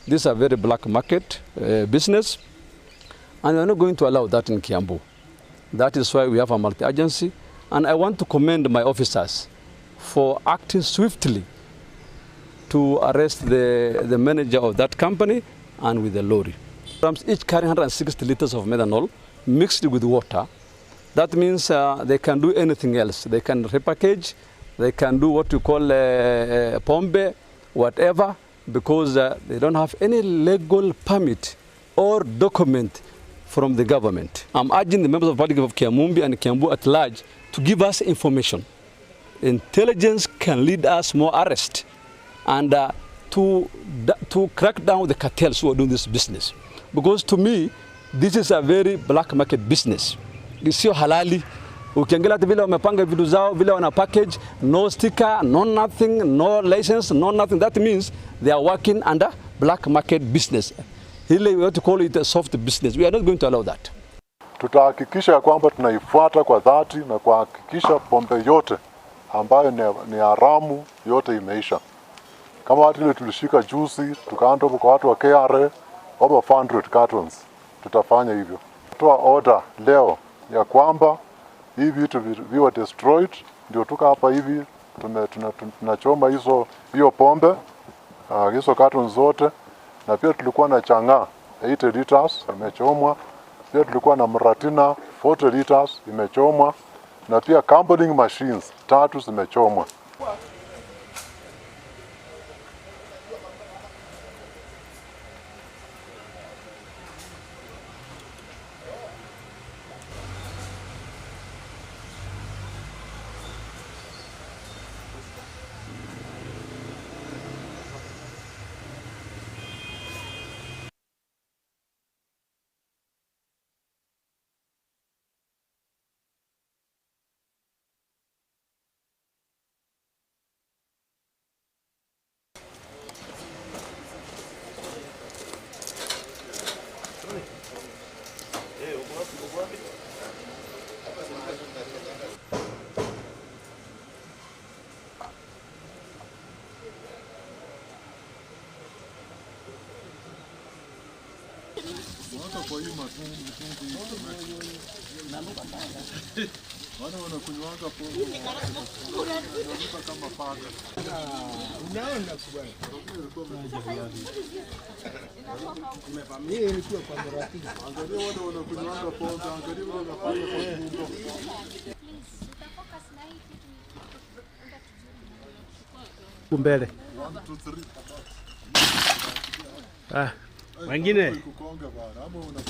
This is a very black market business, and we are not going to allow that in Kiambu. That is why we have a multi-agency, and I want to commend my officers for acting swiftly to arrest the manager of that company and with the lorry. Each carrying 160 liters of methanol mixed with water. That means they can do anything else. They can repackage, they can do what you call pombe, whatever, because they don't have any legal permit or document from the government. I'm urging the members of the public of Kiamumbi and Kiambu at large to give us information. Intelligence can lead us more arrest and to crack down the cartels who are doing this business. Because to me, this is a very black market business. Sio halali. Ukiangalia hata vile wamepanga vitu zao, vile wana package, no sticker, no nothing, no license, no nothing. That means they are working under black market business. Ile we want to call it a soft business. We are not going to allow that. Tutahakikisha ya kwamba tunaifuata kwa dhati na kuhakikisha pombe yote ambayo ni haramu yote imeisha. Kama watu ile tulishika juzi tukaanda kwa watu wa KRA over 400 cartons, tutafanya hivyo. Toa order leo ya kwamba hii vitu viwe destroyed, ndio tuka hapa hivi tunachoma hiyo pombe hizo cartons zote, na pia tulikuwa na chang'aa 80 liters imechomwa, pia tulikuwa na mratina 40 liters imechomwa, na pia gambling machines 3 zimechomwa. Wale wanakunywanga pombe wananuka kama paka. Unaona bwana. Mimi nilikuwa kwa mrafiki. Angalia wale wanakunywanga pombe, angalia wale wanafanya kwa tumbo. Mbele. 1 2 3. Ah, wengine kukonga bwana ama una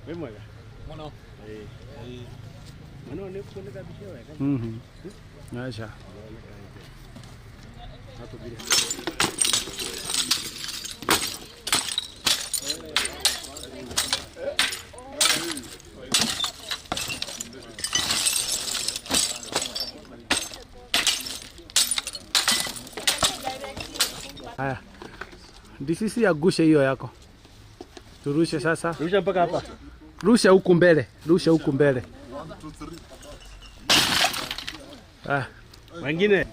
Wemwega. Muno. Eh. Muno ni kuoneka bicho wega. Acha. Hapo bila. Haya. DCC agushe hiyo yako. Turushe sasa. Rusha mpaka hapa. Rusha huku mbele, rusha huku mbele. 1 2 3. Ah, wengine.